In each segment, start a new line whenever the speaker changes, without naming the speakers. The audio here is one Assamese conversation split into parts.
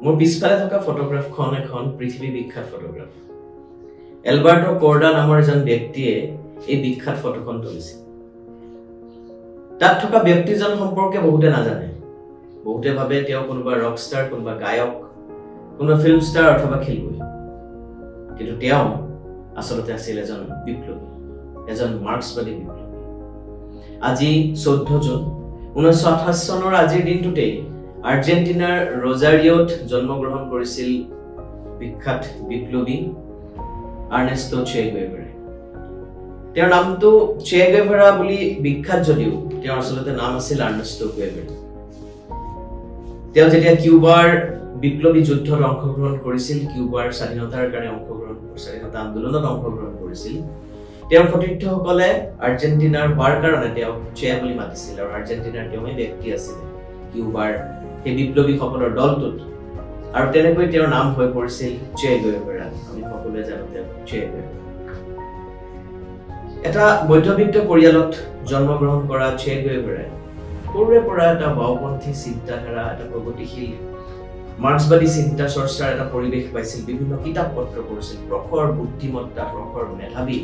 মোৰ পিছফালে থকা ফটোগ্ৰাফখন এখন পৃথিৱী বিখ্যাত ফটোগ্ৰাফ। এলবাৰ্টো কৰ্ডা নামৰ এজন ব্যক্তিয়ে এই বিখ্যাত ফটোখন তুলিছিল। তাত থকা ব্যক্তিজন সম্পৰ্কে বহুতে নাজানে। বহুতে ভাবে তেওঁ কোনোবা ৰকষ্টাৰ, কোনোবা গায়ক, কোনোবা ফিল্ম ষ্টাৰ অথবা খেলুৱৈ। কিন্তু তেওঁ আচলতে আছিল এজন বিপ্লৱী, এজন মাৰ্ক্সবাদী বিপ্লৱী। আজি 14 জুন 1928 চনৰ আজিৰ দিনটোতেই আৰ্জেণ্টিনাৰ ৰজাৰিঅ'ত জন্মগ্ৰহণ কৰিছিল বিখ্যাত বিপ্লৱী আৰ্নেষ্টো চে গুৱেভাৰা। তেওঁৰ নামটো চে গুৱেভাৰা বুলি বিখ্যাত যদিও তেওঁৰ আচলতে নাম আছিল আৰ্নেষ্টো গুৱেভাৰা। তেওঁ যেতিয়া কিউবাৰ বিপ্লৱী যুদ্ধত অংশগ্ৰহণ কৰিছিল, কিউবাৰ স্বাধীনতাৰ কাৰণে স্বাধীনতা আন্দোলনত অংশগ্ৰহণ কৰিছিল, তেওঁৰ সতীৰ্থসকলে আৰ্জেণ্টিনাৰ হোৱাৰ কাৰণে তেওঁক চে বুলি মাতিছিল আৰু আৰ্জেণ্টিনাৰ তেওঁৱেই ব্যক্তি আছিলে কিউবাৰ সেই বিপ্লৱীসকলৰ দলটোত, আৰু তেনেকৈ তেওঁৰ নাম হৈ পৰিছিল চে গুৱেভাৰা। আমি সকলোৱে জানো তেওঁ চে গুৱেভাৰা। এটা মধ্যবিত্ত পৰিয়ালত জন্মগ্ৰহণ কৰা চে গুৱেভাৰাই সৰুৰে পৰা এটা বাওঁপন্থী চিন্তাধাৰা, এটা প্ৰগতিশীল মাৰ্ক্সবাদী চিন্তা চৰ্চাৰ এটা পৰিৱেশ পাইছিল। বিভিন্ন কিতাপ পত্ৰ পঢ়িছিল। প্ৰখৰ বুদ্ধিমত্তা, প্ৰখৰ মেধাৱী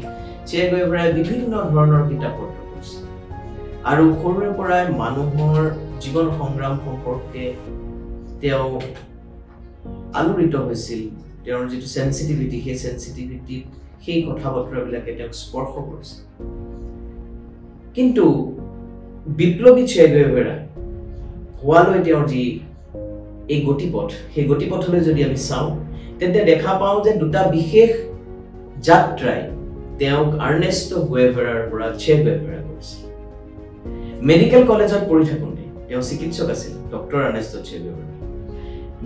চে গুৱেভাৰাই বিভিন্ন ধৰণৰ কিতাপ পত্ৰ পঢ়িছিল আৰু সৰুৰে পৰাই মানুহৰ জীৱন সংগ্ৰাম সম্পৰ্কে তেওঁ আলোড়িত হৈছিল। তেওঁৰ যিটো চেঞ্চিটিভিটি, সেই চেঞ্চিটিভিটিত সেই কথা বতৰাবিলাকে তেওঁক স্পৰ্শ কৰিছিল। কিন্তু বিপ্লৱী চে গুৱেভাৰা হোৱালৈ তেওঁৰ যি এই গতিপথ, সেই গতিপথলৈ যদি আমি চাওঁ তেন্তে দেখা পাওঁ যে দুটা বিশেষ যাত্ৰাই তেওঁক আৰ্নেষ্টো গুৱেভাৰাৰ পৰা চে গুৱেভাৰা কৰিছিল। মেডিকেল কলেজত পঢ়ি থাকোঁতে, তেওঁ চিকিৎসক আছিল ডক্টৰ আৰ্নেষ্টো চে গুৱেভাৰা।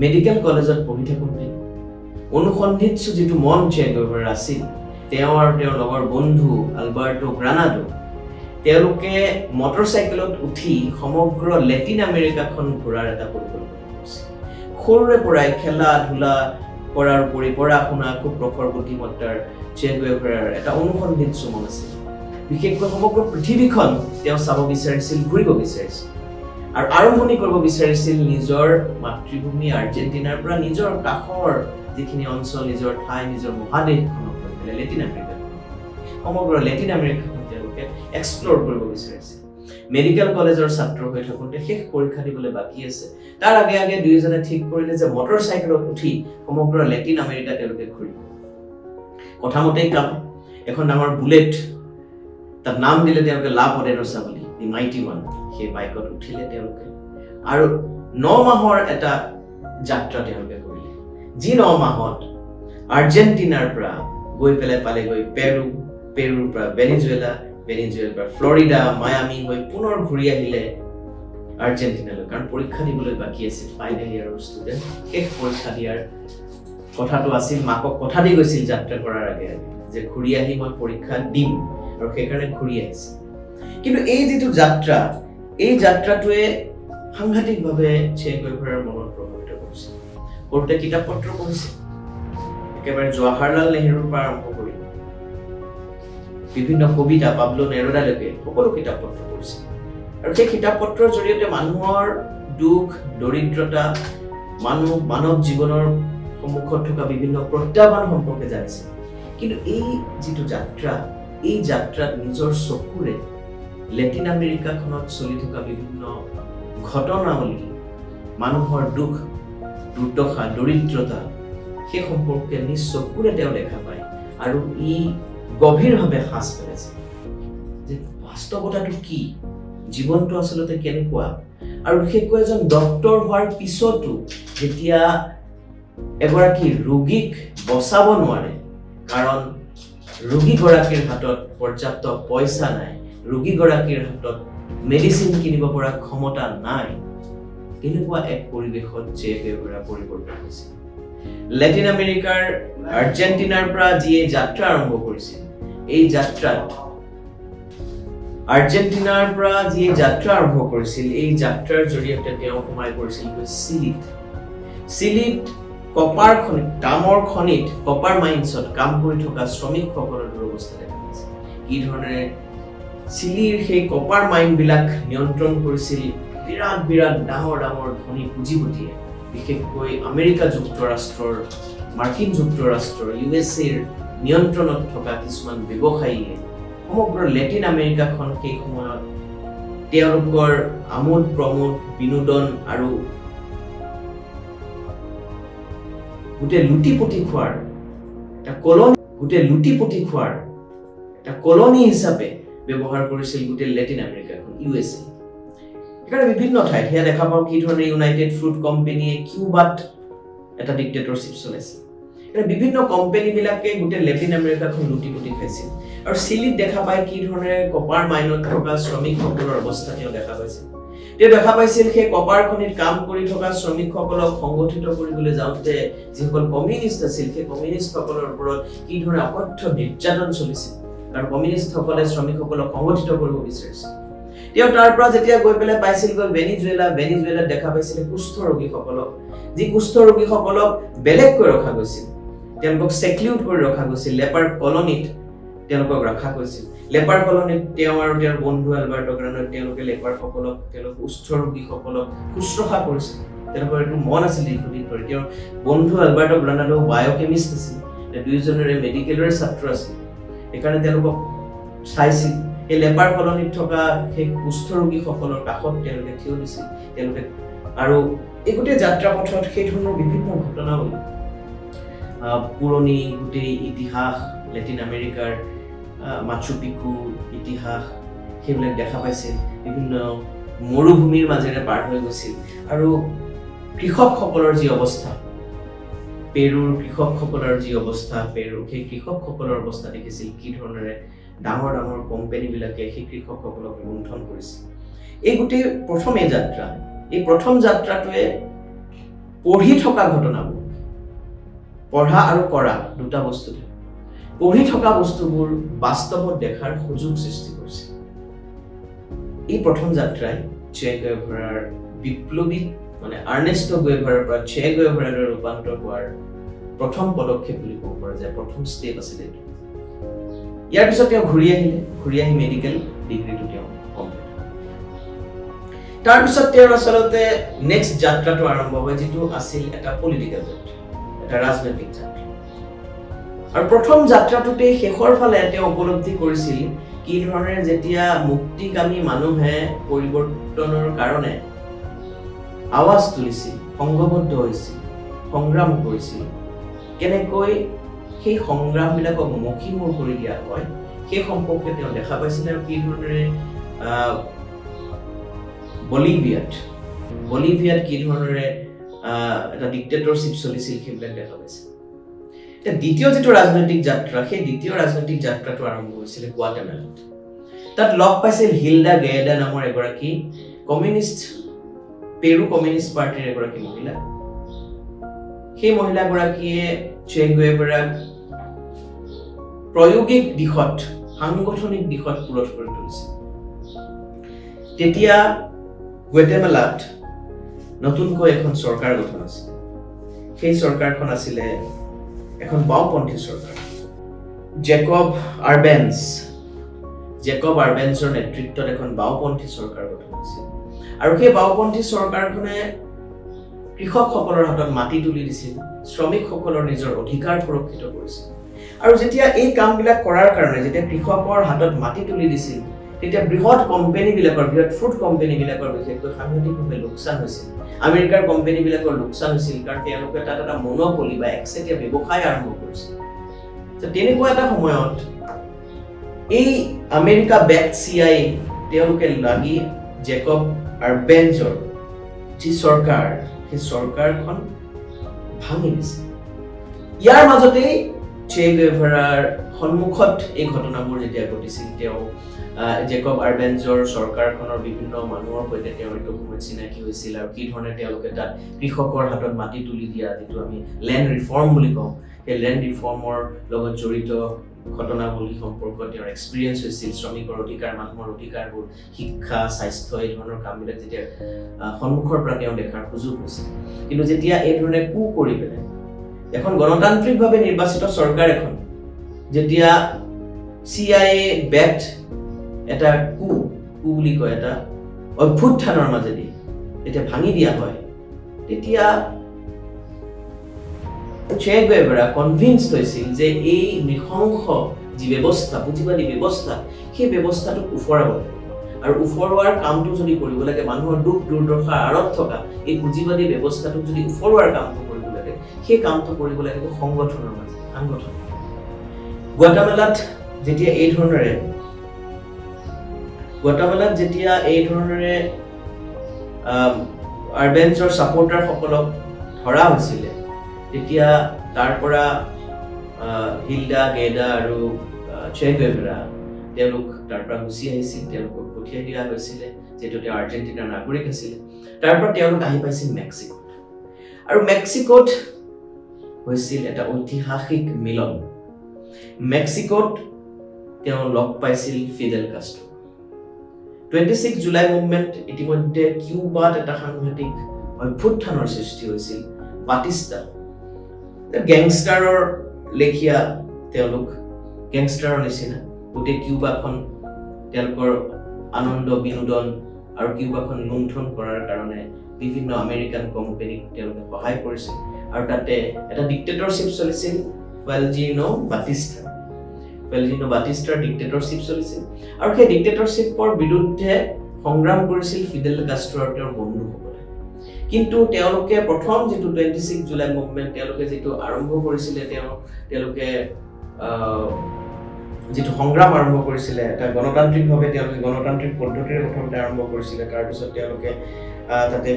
মেডিকেল কলেজত পঢ়ি থাকোঁতে অনুসন্ধিৎসু যিটো মন চে গুৱেভাৰা আছিল, তেওঁ আৰু তেওঁৰ লগৰ বন্ধু আলবাৰ্টো গ্ৰানাডো, তেওঁলোকে মটৰচাইকেলত উঠি সমগ্ৰ লেটিন আমেৰিকাখন ঘূৰাৰ এটা পৰিকল্পনা কৰিছিল। সৰুৰে পৰাই খেলা ধূলা কৰাৰ উপৰি পঢ়া শুনা খুব প্ৰখৰ বুদ্ধিমত্তাৰ চে গুৱেভাৰাৰ এটা অনুসন্ধিৎসু মন আছিল। বিশেষকৈ সমগ্ৰ পৃথিৱীখন তেওঁ চাব বিচাৰিছিল, ঘূৰিব বিচাৰিছিল আৰু আৰম্ভণি কৰিব বিচাৰিছিল নিজৰ মাতৃভূমি আৰ্জেণ্টিনাৰ পৰা নিজৰ কাষৰ যিখিনি অঞ্চল, নিজৰ ঠাই, নিজৰ মহাদেশখনক লৈ পেলাই লেটিন আমেৰিকাখন, সমগ্ৰ লেটিন আমেৰিকাখন তেওঁলোকে এক্সপ্ল'ৰ কৰিব বিচাৰিছিল। মেডিকেল কলেজৰ ছাত্ৰ হৈ থাকোঁতে শেষ পৰীক্ষা দিবলৈ বাকী আছে, তাৰ আগে আগে দুয়োজনে ঠিক কৰিলে যে মটৰ চাইকেলত উঠি সমগ্ৰ লেটিন আমেৰিকা তেওঁলোকে ঘূৰিব। কথা মতেই কাম। এখন ডাঙৰ বুলেট, তাত নাম দিলে তেওঁলোকে লা পডেৰ'ছা বুলি, দি মাইটি ওৱান। সেই বাইকত উঠিলে তেওঁলোকে আৰু 9 মাহৰ এটা যাত্ৰা তেওঁলোকে কৰিলে, যি 9 মাহত আৰ্জেণ্টিনাৰ পৰা গৈ পেলাই পালেগৈ পেৰু, পেৰুৰ পৰা ভেনিজুৱেলা, ভেনিজুৱেলাৰ পৰা ফ্লৰিডা, মায়ামি হৈ পুনৰ ঘূৰি আহিলে আৰ্জেণ্টিনালৈ, কাৰণ পৰীক্ষা দিবলৈ বাকী আছিল। ফাইনেল ইয়াৰৰ ষ্টুডেণ্ট, শেষ পৰীক্ষা দিয়াৰ কথাটো আছিল। মাকক কথা দি গৈছিল যাত্ৰা কৰাৰ আগে আগে যে ঘূৰি আহি মই পৰীক্ষা দিম, আৰু সেইকাৰণে ঘূৰি আহিছিল। কিন্তু এই যিটো যাত্ৰা, এই যাত্ৰাটোৱে সাংঘাতিকভাৱে চে গুৱেভাৰাৰ মনত প্ৰভাৱিত কৰিছিল। সৰুতে কিতাপ পত্ৰ পঢ়িছিল, একেবাৰে জৱাহৰলাল নেহৰুৰ পৰা আৰম্ভ কৰি বিভিন্ন কবিতা, পাবলো নেৰুডালৈকে সকলো কিতাপ পত্ৰ পঢ়িছিল। আৰু সেই কিতাপ পত্ৰৰ জৰিয়তে মানুহৰ দুখ, দৰিদ্ৰতা, মানৱ জীৱনৰ সন্মুখত থকা বিভিন্ন প্ৰত্যাহ্বান সম্পৰ্কে জানিছিল। কিন্তু এই যিটো যাত্ৰা, এই যাত্ৰাত নিজৰ চকুৰে লেটিন আমেৰিকাখনত চলি থকা বিভিন্ন ঘটনাৱলী, মানুহৰ দুখ, দুৰ্দশা, দৰিদ্ৰতা, সেই সম্পৰ্কে নিজ চকুৰে তেওঁ দেখা পায় আৰু ই গভীৰভাৱে সাঁচ পেলাইছে যে বাস্তৱতাটো কি, জীৱনটো আচলতে কেনেকুৱা। আৰু বিশেষকৈ এজন ডক্তৰ হোৱাৰ পিছতো যেতিয়া এগৰাকী ৰোগীক বচাব নোৱাৰে, কাৰণ ৰোগীগৰাকীৰ হাতত পৰ্যাপ্ত পইচা নাই, ৰোগীগৰাকীৰ হাতত মেডিচিন কিনিব পৰা ক্ষমতা নাই, তেনেকুৱা এক পৰিৱেশত চে গুৱেভাৰা পৰিৱৰ্তন হৈছিল। লেটিন আমেৰিকাৰ আৰ্জেণ্টিনাৰ পৰা যিয়ে যাত্ৰা আৰম্ভ কৰিছিল, এই যাত্ৰাত আৰ্জেণ্টিনাৰ পৰা যিয়ে যাত্ৰা আৰম্ভ কৰিছিল, এই যাত্ৰাৰ জৰিয়তে তেওঁ সোমাই পৰিছিলগৈ চিলিত। চিলিত কপাৰ খনিত, তামৰ খনিত, কপাৰ মাইন্সত কাম কৰি থকা শ্ৰমিকসকলৰ দুৰৱস্থা দেখা গৈছিল। কি ধৰণেৰে চিলিৰ সেই কপাৰ মাইনবিলাক নিয়ন্ত্ৰণ কৰিছিল বিৰাট বিৰাট ডাঙৰ ডাঙৰ ধনী পুঁজিপতিয়ে, বিশেষকৈ আমেৰিকা যুক্তৰাষ্ট্ৰৰ, মাৰ্কিন যুক্তৰাষ্ট্ৰৰ, ইউ এছ এৰ নিয়ন্ত্ৰণত থকা কিছুমান ব্যৱসায়ীয়ে সমগ্ৰ লেটিন আমেৰিকাখন সেই সময়ত তেওঁলোকৰ আমোদ প্ৰমোদ, বিনোদন আৰু গোটেই লুটি পুটি খোৱাৰ এটা কলনি, গোটেই লুটি পুটি খোৱাৰ এটা কলনি হিচাপে ব্যৱহাৰ কৰিছিল গোটেই লেটিন আমেৰিকাখন, ইউ এছ এ। সেইকাৰণে বিভিন্ন ঠাইত সেয়া দেখা পাওঁ কি ধৰণে ইউনাইটেড ফ্ৰুট কোম্পেনীয়ে কিউবাত এটা ডিক্টেটৰশ্বিপ চলাইছিল। বিভিন্ন কোম্পেনীবিলাকে গোটেই লেটিন আমেৰিকাখন লুটি পুটি খাইছিল। আৰু চিলিত দেখা পায় কি ধৰণে কপাৰ মাইনত থকা শ্ৰমিকসকলৰ অৱস্থা তেওঁ দেখা পাইছিল। তেওঁ দেখা পাইছিল সেই কপাৰ খনিত কাম কৰি থকা শ্ৰমিকসকলক সংগঠিত কৰিবলৈ যাওঁতে যিসকল কমিউনিষ্ট আছিল সেই কমিউনিষ্টসকলৰ ওপৰত কি ধৰণে অকথ্য নিৰ্যাতন চলিছিল, কাৰণ কমিউনিষ্টসকলে শ্ৰমিকসকলক সংগঠিত কৰিব বিচাৰিছিল। তেওঁ তাৰ পৰা যেতিয়া গৈ পেলাই পাইছিলগৈ ভেনিজুৱেলা, ভেনিজুৱেলাত দেখা পাইছিলে কুষ্ঠ ৰোগীসকলক, যি কুষ্ঠ ৰোগীসকলক বেলেগকৈ ৰখা গৈছিল, তেওঁলোকক চেক্লিউড কৰি ৰখা গৈছিল, লেপাৰ কলনীত তেওঁলোকক ৰখা গৈছিল। লেপাৰ কলনীত তেওঁ আৰু তেওঁৰ বন্ধু এলবাৰ্টো গ্ৰানাডো তেওঁলোকে লেপাৰসকলক, তেওঁলোক কুষ্ঠ ৰোগীসকলক শুশ্ৰূষা কৰিছিল। তেওঁলোকৰ এইটো মন আছিল দীৰ্ঘদিন ধৰি। তেওঁৰ বন্ধু এলবাৰ্টো গ্ৰানাডো বায়'কেমিষ্ট আছিল, দুয়োজনৰে মেডিকেলৰে ছাত্ৰ আছিল, সেইকাৰণে তেওঁলোকক চাইছিল। সেই লেপাৰ কলনীত থকা সেই কুষ্ঠ ৰোগীসকলৰ কাষত তেওঁলোকে থিয় দিছিল তেওঁলোকে। আৰু এই গোটেই যাত্ৰা পথত সেই ধৰণৰ বিভিন্ন ঘটনাৱলী, পুৰণি গোটেই ইতিহাস, লেটিন আমেৰিকাৰ মাচু পিচু ইতিহাস, সেইবিলাক দেখা পাইছিল। বিভিন্ন মৰুভূমিৰ মাজেৰে পাৰ হৈ গৈছিল। আৰু কৃষকসকলৰ যি অৱস্থা, পেৰুৰ কৃষকসকলৰ যি অৱস্থা, পেৰুৰ সেই কৃষকসকলৰ অৱস্থা দেখিছিল কি ধৰণেৰে ডাঙৰ ডাঙৰ কোম্পেনীবিলাকে সেই কৃষকসকলক লুণ্ঠন কৰিছিল। এই গোটেই প্ৰথম এই যাত্ৰা, এই প্ৰথম যাত্ৰাটোৱে পঢ়ি থকা ঘটনাবোৰ, পঢ়া আৰু কৰা দুটা বস্তু থাকে, পঢ়ি থকা বস্তুবোৰ বাস্তৱত দেখাৰ সুযোগ সৃষ্টি কৰিছিল। এই প্ৰথম যাত্ৰাই চে গুৱেভাৰাৰ বিপ্লৱী, মানে আৰ্নেষ্টো গুৱেভাৰাৰ পৰা চে গুৱেভাৰালৈ ৰূপান্তৰ হোৱাৰ প্ৰথম পদক্ষেপ বুলি ক'ব পৰা যায়, প্ৰথম ষ্টেপ আছিলে এইটো। ইয়াৰ পিছত তেওঁ ঘূৰি আহিলে, ঘূৰি আহি মেডিকেল ডিগ্ৰীটো তেওঁ কমপ্লিট কৰে। তাৰপিছত তেওঁৰ আচলতে নেক্সট যাত্ৰাটো আৰম্ভ হয়, যিটো আছিল এটা পলিটিকেল যাত্ৰা, এটা ৰাজনৈতিক যাত্ৰা। আৰু প্ৰথম যাত্ৰাটোতেই শেষৰ ফালে তেওঁ উপলব্ধি কৰিছিল কি ধৰণে যেতিয়া মুক্তিকামী মানুহে পৰিৱৰ্তনৰ কাৰণে আৱাজ তুলিছিল, সংঘবদ্ধ হৈছিল, সংগ্ৰাম কৰিছিল, কেনেকৈ সেই সংগ্ৰামবিলাকক মষিমূৰ কৰি দিয়া হয় সেই সম্পৰ্কে তেওঁ দেখা পাইছিল। আৰু কি ধৰণেৰে বলিভিয়াত কি ধৰণেৰে এটা ডিক্টেটৰশ্বিপ চলিছিল সেইবিলাক দেখা পাইছিল। এতিয়া দ্বিতীয় যিটো ৰাজনৈতিক যাত্ৰা, সেই দ্বিতীয় ৰাজনৈতিক যাত্ৰাটো আৰম্ভ হৈছিলে গুৱাটেমালাত। তাত লগ পাইছিল হিলডা গেয়েডা নামৰ এগৰাকী কমিউনিষ্ট, পেৰু কমিউনিষ্ট পাৰ্টীৰ এগৰাকী মহিলা। সেই মহিলাগৰাকীয়ে চে গুৱেভাৰাক প্ৰায়োগিক দিশত, সাংগঠনিক দিশত পুৰঠ কৰি তুলিছিল। তেতিয়া গুৱাটেমালাত নতুনকৈ এখন চৰকাৰ গঠন আছিল। সেই চৰকাৰখন আছিলে এখন বাওঁপন্থী চৰকাৰ। জেকব আৰবেন্সৰ নেতৃত্বত এখন বাওঁপন্থী চৰকাৰ গঠন হৈছিল। আৰু সেই বাওঁপন্থী চৰকাৰখনে কৃষকসকলৰ হাতত মাটি তুলি দিছিল, শ্ৰমিকসকলৰ নিজৰ অধিকাৰ সুৰক্ষিত কৰিছিল। আৰু যেতিয়া এই কামবিলাক কৰাৰ কাৰণে যেতিয়া কৃষকৰ হাতত মাটি তুলি দিছিল, তেতিয়া বৃহৎ কোম্পানীবিলাকৰ, বৃহৎ ফ্ৰুট কোম্পানীবিলাকৰ বিশেষকৈ সাংঘাতিকভাৱে লোকচান হৈছিল। আমেৰিকাৰ কোম্পানীবিলাকৰ লোকচান হৈছিল, কাৰণ তেওঁলোকে তাত এটা মনোপলি বা একচেটিয়া ব্যৱসায় আৰম্ভ কৰিছিল। তেনেকুৱা এটা সময়ত এই আমেৰিকা বেক চি I তেওঁলোকে লাগি জেকব আৰবেন্সৰ যি চৰকাৰ, সেই চৰকাৰখন ভাঙি দিছে। ইয়াৰ মাজতেই চে গুৱেভাৰাৰ সন্মুখত এই ঘটনাবোৰ যেতিয়া ঘটিছিল, তেওঁ জেকব আৰবেন্সৰ চৰকাৰখনৰ বিভিন্ন মানুহৰ সৈতে তেওঁ এইটো সময়ত চিনাকি হৈছিল। আৰু কি ধৰণে তেওঁলোকে তাত কৃষকৰ হাতত মাটি তুলি দিয়া, যিটো আমি লেণ্ড ৰিফৰ্ম বুলি কওঁ, সেই লেণ্ড ৰিফৰ্মৰ লগত জড়িত ঘটনাৱলী সম্পৰ্কত তেওঁৰ এক্সপিৰিয়েঞ্চ হৈছিল। শ্ৰমিকৰ অধিকাৰ, মানুহৰ অধিকাৰবোৰ, শিক্ষা, স্বাস্থ্য, এই ধৰণৰ কামবিলাক যেতিয়া সন্মুখৰ পৰা তেওঁ দেখাৰ সুযোগ হৈছিল। কিন্তু যেতিয়া এই ধৰণে কু কৰি পেলাই এখন গণতান্ত্ৰিকভাৱে নিৰ্বাচিত চৰকাৰ এখন যেতিয়া চি I A বেট এটা কু বুলি কয়, এটা অভ্যুত্থানৰ মাজেদি যেতিয়া ভাঙি দিয়া হয়, তেতিয়া চে গুৱেভাৰা কনভিন্সড হৈছিল যে এই নৃশংস যি ব্যৱস্থা, পুঁজিবাদী ব্যৱস্থা, সেই ব্যৱস্থাটোক ওফৰাব লাগে। আৰু ওফৰোৱাৰ কামটো যদি কৰিব লাগে, মানুহৰ দুখ দুৰ্দশাৰ আঁৰত থকা এই পুঁজিবাদী ব্যৱস্থাটোক যদি ওফৰোৱাৰ কামটো কৰিব লাগে, সেই কামটো কৰিব লাগিব সংগঠনৰ মাজত, সাংগঠন। গুৱাটামালাত যেতিয়া এই ধৰণেৰে আৰবেনছৰ ছাপোৰ্টাৰসকলক ধৰা হৈছিলে, তেতিয়া তাৰ পৰা হিলডা গেডা আৰু চে গুৱেভাৰা তেওঁলোক তাৰ পৰা গুচি আহিছিল, তেওঁলোকক পঠিয়াই দিয়া হৈছিলে, যিহেতু তেওঁ আৰ্জেণ্টিনাৰ নাগৰিক আছিলে। তাৰ পৰা তেওঁলোক আহি পাইছিল মেক্সিকোত। আৰু মেক্সিকোত হৈছিল এটা ঐতিহাসিক মিলন। মেক্সিকোত তেওঁ লগ পাইছিল ফিডেল কাষ্ট্ৰো। 26 জুলাই মুভমেণ্ট ইতিমধ্যে কিউবাত এটা সাংঘাতিক অভ্যুত্থানৰ সৃষ্টি হৈছিল। বাটিষ্টা গেংষ্টাৰৰ লেখীয়া, তেওঁলোক গেংষ্টাৰৰ নিচিনা গোটেই কিউবাখন তেওঁলোকৰ আনন্দ বিনোদন আৰু কিউবাখন লুণ্ঠন কৰাৰ কাৰণে বিভিন্ন আমেৰিকান কোম্পানীক তেওঁলোকে সহায় কৰিছিল। আৰু তাতে এটা ডিক্টেটৰশ্বিপ চলিছিল, ফেলজিনো বাটিষ্টাৰ ডিক্টেটৰশ্বিপ চলিছিল। আৰু সেই ডিক্টেটৰশ্বিপৰ বিৰুদ্ধে সংগ্ৰাম কৰিছিল ফিডেল কাষ্ট্ৰো আৰু তেওঁৰ বন্ধুসকলে। কিন্তু তেওঁলোকে প্ৰথম যিটো 26 জুলাই মুভমেণ্ট তেওঁলোকে যিটো আৰম্ভ কৰিছিলে, তেওঁলোকে যিটো সংগ্ৰাম আৰম্ভ কৰিছিলে, এটা গণতান্ত্ৰিকভাৱে তেওঁলোকে গণতান্ত্ৰিক পদ্ধতিৰে প্ৰথমতে আৰম্ভ কৰিছিলে। তাৰপিছত তেওঁলোকে তাতে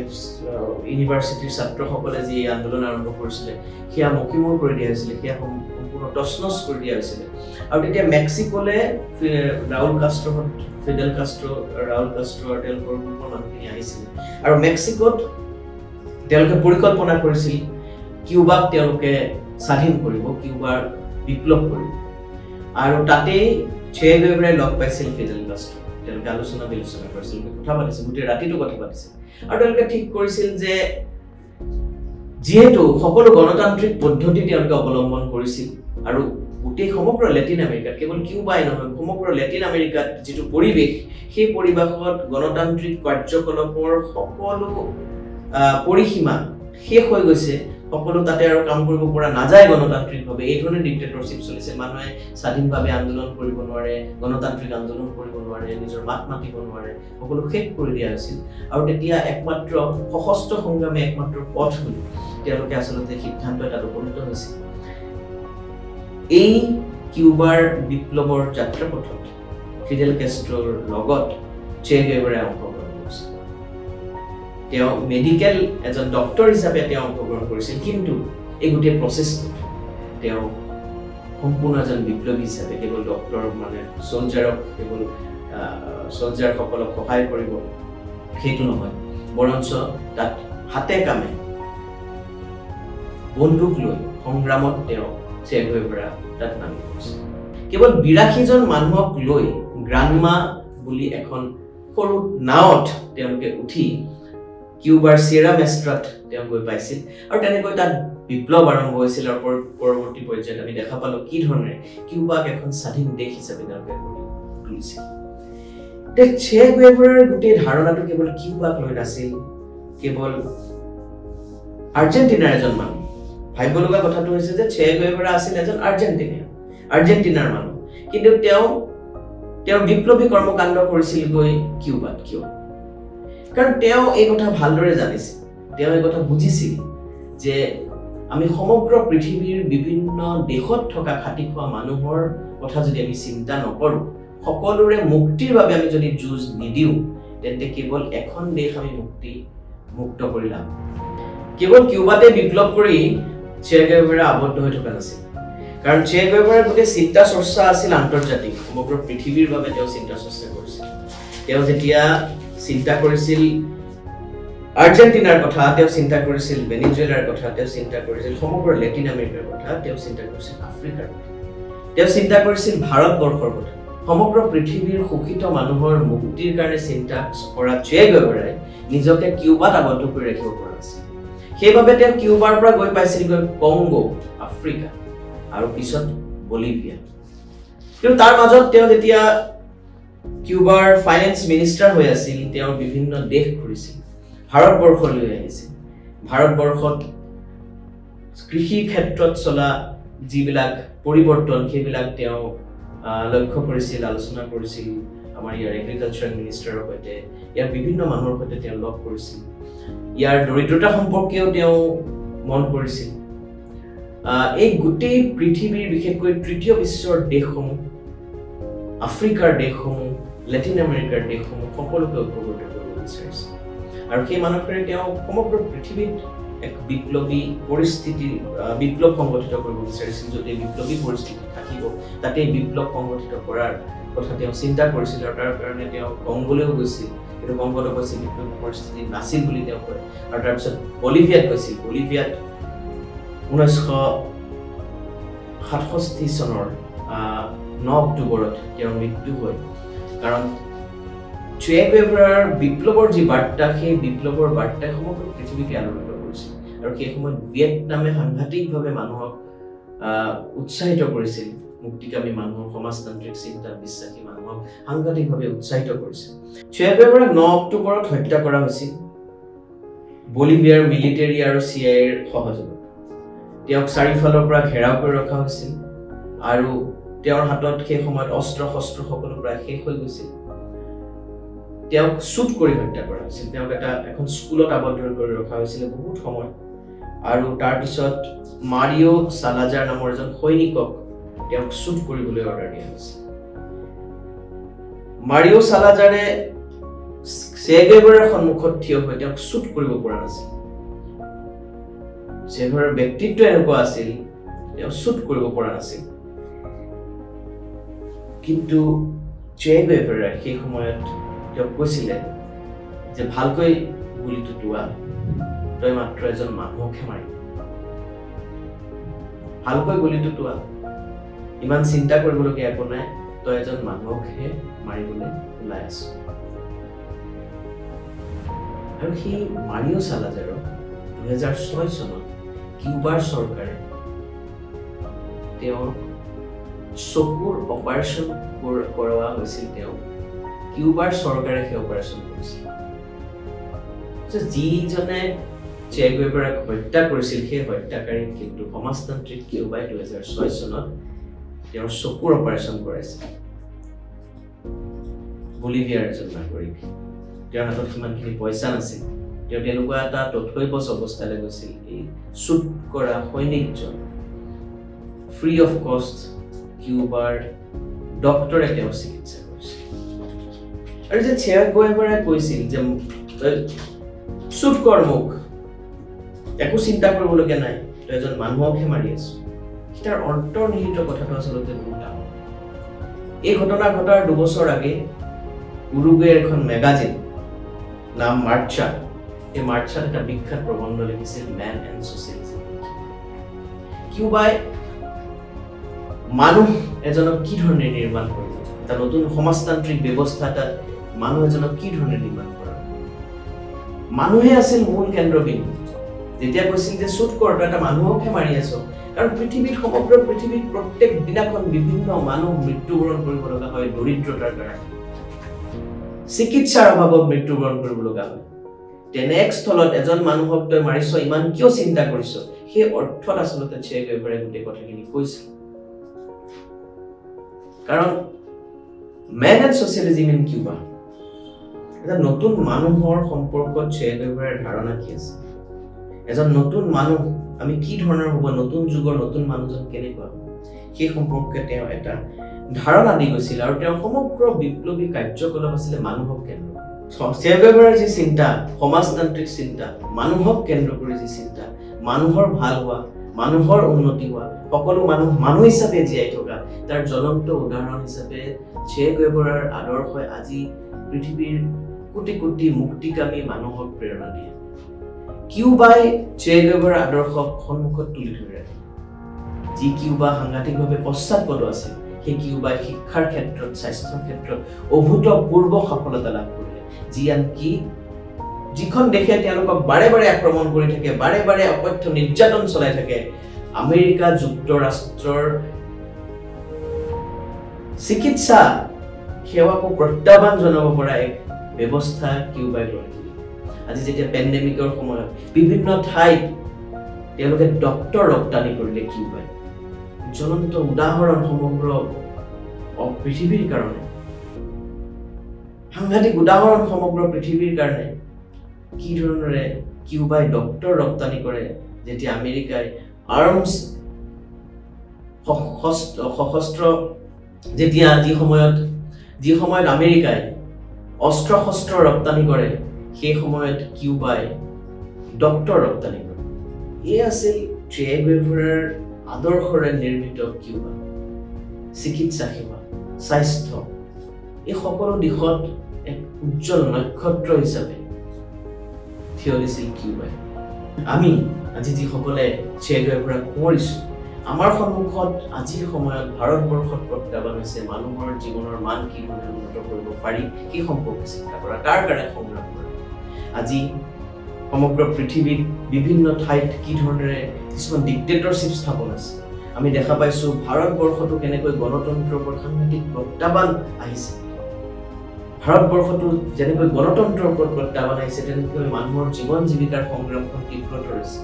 ইউনিভাৰ্চিটিৰ ছাত্ৰসকলে যি আন্দোলন আৰম্ভ কৰিছিলে সেয়া মষিমূৰ কৰি দিয়া হৈছিলে, সেয়া সম্পূৰ্ণ তছনছ কৰি দিয়া হৈছিলে। আৰু তেতিয়া মেক্সিকোলে ৰাউল কাষ্ট্ৰোহঁত, ফিডেল কাষ্ট্ৰো, ৰাউল কাষ্ট্ৰো আৰু তেওঁলোকৰ গ্ৰুপৰ মানুহখিনি আহিছিলে। আৰু মেক্সিকোত তেওঁলোকে পৰিকল্পনা কৰিছিল কিউবাক তেওঁলোকে স্বাধীন কৰিব, কিউবাৰ বিপ্লৱ কৰিব। আৰু তাতেই চে গুৱেভাৰাই লগ পাইছিল ফিডেল কাষ্ট্ৰো। তেওঁলোকে আলোচনা বিলোচনা কৰিছিল, কথা পাতিছিল, গোটেই ৰাতিটো কথা পাতিছিল। আৰু তেওঁলোকে ঠিক কৰিছিল যে যিহেতু সকলো গণতান্ত্ৰিক পদ্ধতি তেওঁলোকে অৱলম্বন কৰিছিল আৰু গোটেই সমগ্ৰ লেটিন আমেৰিকাত, কেৱল কিউবাই নহয়, সমগ্ৰ লেটিন আমেৰিকাত যিটো পৰিৱেশ, সেই পৰিৱেশত গণতান্ত্ৰিক কাৰ্যকলাপৰ সকলো পৰিসীমা শেষ হৈ গৈছে, সকলো তাতে আৰু কাম কৰিব পৰা নাযায় গণতান্ত্ৰিকভাৱে। এই ধৰণে ডিক্টেটৰশ্বিপ চলিছে, মানুহে স্বাধীনভাৱে আন্দোলন কৰিব নোৱাৰে, গণতান্ত্ৰিক আন্দোলন কৰিব নোৱাৰে, নিজৰ মাত মাতিব নোৱাৰে, সকলো শেষ কৰি দিয়া হৈছিল। আৰু তেতিয়া একমাত্ৰ সশস্ত্ৰ সংগ্ৰামে একমাত্ৰ পথ বুলি তেওঁলোকে আচলতে সিদ্ধান্ত এটাত উপনীত হৈছিল। এই কিউবাৰ বিপ্লৱৰ যাত্ৰাপথত ফিডেল কেষ্ট্ৰোৰ লগত চে গুৱেভাৰাই অংশগ্ৰহণ কৰিছিল। তেওঁ মেডিকেল এজন ডক্তৰ হিচাপে তেওঁ অংশগ্ৰহণ কৰিছিল, কিন্তু এই গোটেই প্ৰচেছটোত তেওঁ সম্পূৰ্ণ এজন বিপ্লৱী হিচাপে, কেৱল ডক্তৰ মানে চ'লজাৰক, কেৱল চ'লজাৰসকলক সহায় কৰিব সেইটো নহয়, বৰঞ্চ তাত হাতে কামে বন্দুক লৈ সংগ্ৰামত তেওঁ চে গুৱেভাৰা তাত নামি পৰিছিল। কেৱল 82জন মানুহক লৈ গ্ৰানমা বুলি এখন সৰু নাৱত তেওঁলোকে উঠি কিউবাৰ চিয়েৰা মেষ্ট্ৰাত তেওঁ গৈ পাইছিল। আৰু তেনেকৈ তাত বিপ্লৱ আৰম্ভ হৈছিল। আৰু পৰৱৰ্তী পৰ্যায়ত আমি দেখা পালোঁ কি ধৰণেৰে কিউবাক এখন স্বাধীন দেশ হিচাপে তেওঁলোকে গঢ়ি তুলিছিল। চে গুৱেভাৰাৰ গোটেই ধাৰণাটো কেৱল কিউবাক লৈ নাছিল, কেৱল আৰ্জেণ্টিনাৰ এজন মানুহ। ভাবিব লগা কথাটো হৈছে যে চে গুৱেভাৰা আছিল এজন আৰ্জেণ্টিনাৰ মানুহ, কিন্তু তেওঁ তেওঁৰ বিপ্লৱী কৰ্মকাণ্ড কৰিছিল গৈ কিউবাত। কিয়? কাৰণ তেওঁ এই কথা ভালদৰে জানিছিল, তেওঁ এই কথা বুজিছিল যে আমি সমগ্ৰ পৃথিৱীৰ বিভিন্ন দেশত থকা খাটি খোৱা মানুহৰ কথা যদি আমি চিন্তা নকৰোঁ, সকলোৰে মুক্তিৰ বাবে আমি যদি যুঁজ নিদিওঁ, তেন্তে কেৱল এখন দেশ আমি মুক্ত কৰি লাভ। কেৱল কিউবাতে বিপ্লৱ কৰি চে গুৱেভাৰা আবদ্ধ হৈ থকা নাছিল, কাৰণ চে গুৱেভাৰাৰ গোটেই চিন্তা চৰ্চা আছিল আন্তৰ্জাতিক, সমগ্ৰ পৃথিৱীৰ বাবে তেওঁ চিন্তা চৰ্চা কৰিছিল। তেওঁ যেতিয়া চিন্তা কৰিছিল আৰ্জেণ্টিনাৰ কথা, তেওঁ চিন্তা কৰিছিল ভেনিজুৱেলাৰ কথা, তেওঁ চিন্তা কৰিছিল সমগ্ৰ লেটিন আমেৰিকাৰ কথা, তেওঁ চিন্তা কৰিছিল আফ্ৰিকাৰ কথা, তেওঁ চিন্তা কৰিছিল ভাৰতবৰ্ষৰ কথা। সমগ্ৰ পৃথিৱীৰ শোষিত মানুহৰ মুক্তিৰ কাৰণে চিন্তা কৰা চে গুৱেভাৰাই নিজকে কিউবাত আবদ্ধ কৰি ৰাখিব পৰা নাছিল। সেইবাবে তেওঁ কিউবাৰ পৰা গৈ পাইছিলগৈ কংগো, আফ্ৰিকা আৰু পিছত বলিভিয়া। কিন্তু তাৰ মাজত তেওঁ যেতিয়া কিউবাৰ ফাইনেন্স মিনিষ্টাৰ হৈ আছিল, তেওঁ বিভিন্ন দেশ ঘূৰিছিল, ভাৰতবৰ্ষলৈ আহিছিল। ভাৰতবৰ্ষত কৃষিৰ ক্ষেত্ৰত চলা যিবিলাক পৰিৱৰ্তন সেইবিলাক তেওঁ লক্ষ্য কৰিছিল, আলোচনা কৰিছিল আমাৰ ইয়াৰ এগ্ৰিকালচাৰ মিনিষ্টাৰৰ সৈতে, ইয়াৰ বিভিন্ন মানুহৰ সৈতে তেওঁ লগ কৰিছিল। ইয়াৰ দৰিদ্ৰতা সম্পৰ্কেও তেওঁ মন কৰিছিল। এই গোটেই পৃথিৱীৰ বিশেষকৈ তৃতীয় বিশ্বৰ দেশসমূহ, আফ্ৰিকাৰ দেশসমূহ, লেটিন আমেৰিকাৰ দেশসমূহ সকলোকে ঐক্যবদ্ধ কৰিব বিচাৰিছিল। আৰু সেই মানসেৰে তেওঁ সমগ্ৰ পৃথিৱীত এক বিপ্লৱী পৰিস্থিতি, বিপ্লৱ সংগঠিত কৰিব বিচাৰিছিল। য'ত এই বিপ্লৱী পৰিস্থিতি থাকিব তাতেই বিপ্লৱ সংগঠিত কৰাৰ কথা তেওঁ চিন্তা কৰিছিল। আৰু তাৰ কাৰণে তেওঁ কংগোলৈও গৈছিল, কিন্তু কংগোত অৱশ্যে বিপ্লৱী পৰিস্থিতি নাছিল বুলি তেওঁ কয়। আৰু তাৰপিছত বলিভিয়াত গৈছিল। বলিভিয়াত 1967 চনৰ 9 অক্টোবৰত তেওঁৰ মৃত্যু হয়। কাৰণ চে গুৱেভাৰাৰ বিপ্লৱৰ যি বাৰ্তা, সেই বিপ্লৱৰ বাৰ্তাই সমগ্ৰ পৃথিৱীকে আলোড়িত কৰিছিল। আৰু সেই সময়ত ভিয়েটনামে সাংঘাতিকভাৱে মানুহক উৎসাহিত কৰিছিল, মুক্তিকামী মানুহক, সমাজতান্ত্ৰিক চিন্তাত বিশ্বাসী মানুহক সাংঘাতিকভাৱে উৎসাহিত কৰিছিল। চে গুৱেভাৰাক 9 অক্টোবৰত হত্যা কৰা হৈছিল বলিভিয়াৰ মিলিটেৰী আৰু চি I এৰ সহযোগত। তেওঁক চাৰিওফালৰ পৰা ঘেৰাও কৰি ৰখা হৈছিল আৰু তেওঁৰ হাতত সেই সময়ত অস্ত্ৰ শস্ত্ৰ সকলো প্ৰায় শেষ হৈ গৈছিল। তেওঁক শ্বুট কৰি হত্যা কৰা হৈছিল। তেওঁক এখন স্কুলত আবদ্ধ কৰি ৰখা হৈছিলে বহুত সময়। আৰু তাৰপিছত মাৰিঅ' চালাজাৰ নামৰ এজন সৈনিকক তেওঁক শ্বুট কৰিবলৈ অৰ্ডাৰ দিয়া হৈছিল। মাৰিঅ' চালাজাৰে চে গুৱেভাৰাৰ সন্মুখত থিয় হৈ তেওঁক শ্বুট কৰিব পৰা নাছিল। চে গুৱেভাৰাৰ ব্যক্তিত্ব এনেকুৱা আছিল, তেওঁ শ্বুট কৰিব পৰা নাছিল। কিন্তু চে গুৱেভাৰাই সেই সময়ত তেওঁক কৈছিলে যে ভালকৈ গুলিটো টোৱা, তই মাত্ৰ এজন মানুহকহে মাৰিবি, ভালকৈ গুলিটো টোৱা, ইমান চিন্তা কৰিবলগীয়া একো নাই, তই এজন মানুহকহে মাৰিবলৈ ওলাই আছ। আৰু সেই মাৰিঅ' চালাজাৰক 2006 চনত কিউবাৰ চৰকাৰে তেওঁৰ চকুৰ অপাৰেশ্যন কৰোৱা হৈছিল। তেওঁ কিউবাৰ চৰকাৰে সেই অপাৰেশ্যন কৰিছিল। যিজনে চে গুৱেভাৰাক হত্যা কৰিছিল সেই হত্যাকাৰীক কিন্তু সমাজতান্ত্ৰিক কিউবাই 2006 চনত তেওঁৰ চকুৰ অপাৰেশ্যন কৰাইছিল। বলিভিয়াৰ এজন নাগৰিক, তেওঁৰ হাতত সিমানখিনি পইচা নাছিল, তেওঁ তেনেকুৱা এটা তথৈবচ অৱস্থালৈ গৈছিল। এই শ্বুট কৰা সৈনিকজন ফ্ৰী অফ কষ্ট কিউবাৰ ডক্টৰে তেওঁৰ চিকিৎসা কৰিছিল। আৰু যে চে গুৱেভাৰাই কৈছিল যে তই শ্বুট কৰ মোক, একো চিন্তা কৰিবলগীয়া নাই, তই এজন মানুহকহে মাৰি আছ, তাৰ অন্তৰ্নিহিত কথাটো আচলতে বহুত ডাঙৰ। এই ঘটনা ঘটাৰ 2 বছৰ আগে উৰুগুৱেৰ এখন মেগাজিন নাম মাৰ্চা, এই মাৰ্চাত এটা বিখ্যাত প্ৰবন্ধ লিখিছিল মেন এণ্ড ছ'চিয়েলিজম। কিউবাই মানুহ এজনক কি ধৰণে নিৰ্মাণ কৰিব, এটা নতুন সমাজতান্ত্ৰিক ব্যৱস্থা এটাত মানুহ এজনক কি ধৰণে নিৰ্মাণ কৰা, মানুহে আছিল মূল কেন্দ্ৰবিন্দু। যেতিয়া কৈছিল যে শ্বুট কৰ, তই এটা মানুহকহে মাৰি আছ, কাৰণ পৃথিৱীত, সমগ্ৰ পৃথিৱীত প্ৰত্যেক দিনাখন বিভিন্ন মানুহ মৃত্যুবৰণ কৰিব লগা হয় দৰিদ্ৰতাৰ কাৰণে, চিকিৎসাৰ অভাৱত মৃত্যুবৰণ কৰিব লগা হয়। তেনে এক স্থলত এজন মানুহক তই মাৰিছ, ইমান কিয় চিন্তা কৰিছ, সেই অৰ্থত আচলতে চে গুৱেভাৰাই গোটেই কথাখিনি কৈছিল। কাৰণ man and socialism in Cuba, এটা নতুন মানুহৰ সম্পৰ্কত চে গুৱেভাৰাৰ ধাৰণা কি আছে, এজন নতুন মানুহ আমি কি ধৰণৰ হ'ব, নতুন যুগৰ নতুন মানুহজন কেনেকুৱা হ'ব, সেই সম্পৰ্কে তেওঁ এটা ধাৰণা দি গৈছিল। আৰু তেওঁৰ সমগ্ৰ বিপ্লৱী কাৰ্যকলাপ আছিলে মানুহক কেন্দ্ৰ কৰি। চে গুৱেভাৰাৰ যি চিন্তা, সমাজতান্ত্ৰিক চিন্তা, মানুহক কেন্দ্ৰ কৰি যি চিন্তা, মানুহৰ ভাল হোৱা, মানুহৰ উন্নতি হোৱা, সকলো মানুহ মানুহ হিচাপে জীয়াই থকা, তাৰ জ্বলন্ত উদাহৰণ হিচাপে চে গুৱেভাৰাৰ আদৰ্শই আজি পৃথিৱীৰ কোটি কোটি মুক্তিকামী মানুহক প্ৰেৰণা দিয়ে। কিউবাই চে গুৱেভাৰাৰ আদৰ্শক সন্মুখত তুলি ধৰি ৰাখে। যি কিউবা সাংঘাতিকভাৱে পশ্চাৎপদ আছিল, সেই কিউবাই শিক্ষাৰ ক্ষেত্ৰত, স্বাস্থ্যৰ ক্ষেত্ৰত অভূতপূৰ্ব সফলতা লাভ কৰিলে। যি আনকি যিখন দেশে তেওঁলোকক বাৰে বাৰে আক্ৰমণ কৰি থাকে, বাৰে বাৰে অকথ্য নিৰ্যাতন চলাই থাকে, আমেৰিকা যুক্তৰাষ্ট্ৰৰ চিকিৎসা সেৱাকো প্ৰত্যাহ্বান জনাব পৰা এক ব্যৱস্থা কিউবাই গঢ়ি তুলিলে। আজি যেতিয়া পেণ্ডেমিকৰ সময়ত বিভিন্ন ঠাইত তেওঁলোকে ডক্তৰ ৰপ্তানি কৰিলে কিউবাই। জ্বলন্ত উদাহৰণ সমগ্ৰ পৃথিৱীৰ কাৰণে, সাংঘাতিক উদাহৰণ সমগ্ৰ পৃথিৱীৰ কাৰণে, কি ধৰণেৰে কিউবাই ডক্তৰ ৰপ্তানি কৰে যেতিয়া আমেৰিকাই আৰ্মছ সশস্ত্ৰ, যেতিয়া যি সময়ত আমেৰিকাই অস্ত্ৰ শস্ত্ৰ ৰপ্তানি কৰে, সেই সময়ত কিউবাই ডক্তৰ ৰপ্তানি কৰে। এই আছিল চে গুৱেভাৰাৰ আদৰ্শৰে নিৰ্মিত কিউবা। চিকিৎসা সেৱা, স্বাস্থ্য, এই সকলো দিশত এক উজ্জ্বল নক্ষত্ৰ হিচাপে থিয় দিছিল কিউবাই। আমি আজি যিসকলে চে গুৱেভাৰাক সোঁৱৰিছোঁ, আমাৰ সন্মুখত আজিৰ সময়ত ভাৰতবৰ্ষত প্ৰত্যাহ্বান হৈছে মানুহৰ জীৱনৰ মান কি ধৰণে উন্নত কৰিব পাৰি সেই সম্পৰ্কে চিন্তা কৰা, তাৰ কাৰণে সংগ্ৰাম কৰা। আজি সমগ্ৰ পৃথিৱীত বিভিন্ন ঠাইত কি ধৰণেৰে কিছুমান ডিক্টেটৰশ্বিপ স্থাপন আছে আমি দেখা পাইছোঁ। ভাৰতবৰ্ষতো কেনেকৈ গণতন্ত্ৰৰ ওপৰত সাংঘাতিক প্ৰত্যাহ্বান আহিছে, ভাৰতবৰ্ষতো যেনেকৈ গণতন্ত্ৰৰ ওপৰত প্ৰত্যাহ্বান আহিছে, তেনেকৈ মানুহৰ জীৱন জীৱিকাৰ সংগ্ৰামখন তীব্ৰতৰ হৈছে।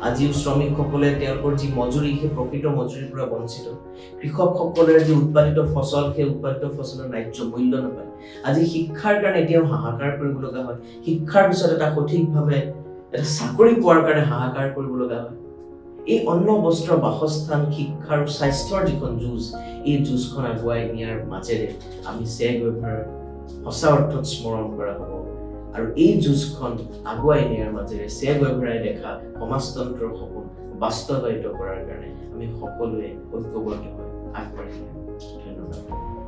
আজিও শ্ৰমিকসকলে তেওঁলোকৰ যি মজুৰি, সেই প্ৰকৃত মজুৰিৰ পৰা বঞ্চিত। কৃষকসকলে যি উৎপাদিত ফচল, সেই উৎপাদিত ফচলৰ ন্যায্য মূল্য নাপায়। আজি শিক্ষাৰ কাৰণে এতিয়াও হাহাকাৰ কৰিব লগা হয়, শিক্ষাৰ পিছত এটা সঠিকভাৱে এটা চাকৰি পোৱাৰ কাৰণে হাহাকাৰ কৰিব লগা হয়। এই অন্ন, বস্ত্ৰ, বাসস্থান, শিক্ষা আৰু স্বাস্থ্যৰ যিখন যুঁজ, এই যুঁজখন আগুৱাই নিয়াৰ মাজেৰে আমি চে গুৱেভাৰাৰ সঁচা অৰ্থত স্মৰণ কৰা হ'ব। আৰু এই যুঁজখন আগুৱাই নিয়াৰ মাজেৰে চে গুৱেভাৰাই দেখা সমাজতন্ত্ৰৰ সপোন বাস্তৱায়িত কৰাৰ কাৰণে আমি সকলোৱে ঐক্যবদ্ধ হৈ আগবাঢ়ি। ধন্যবাদ।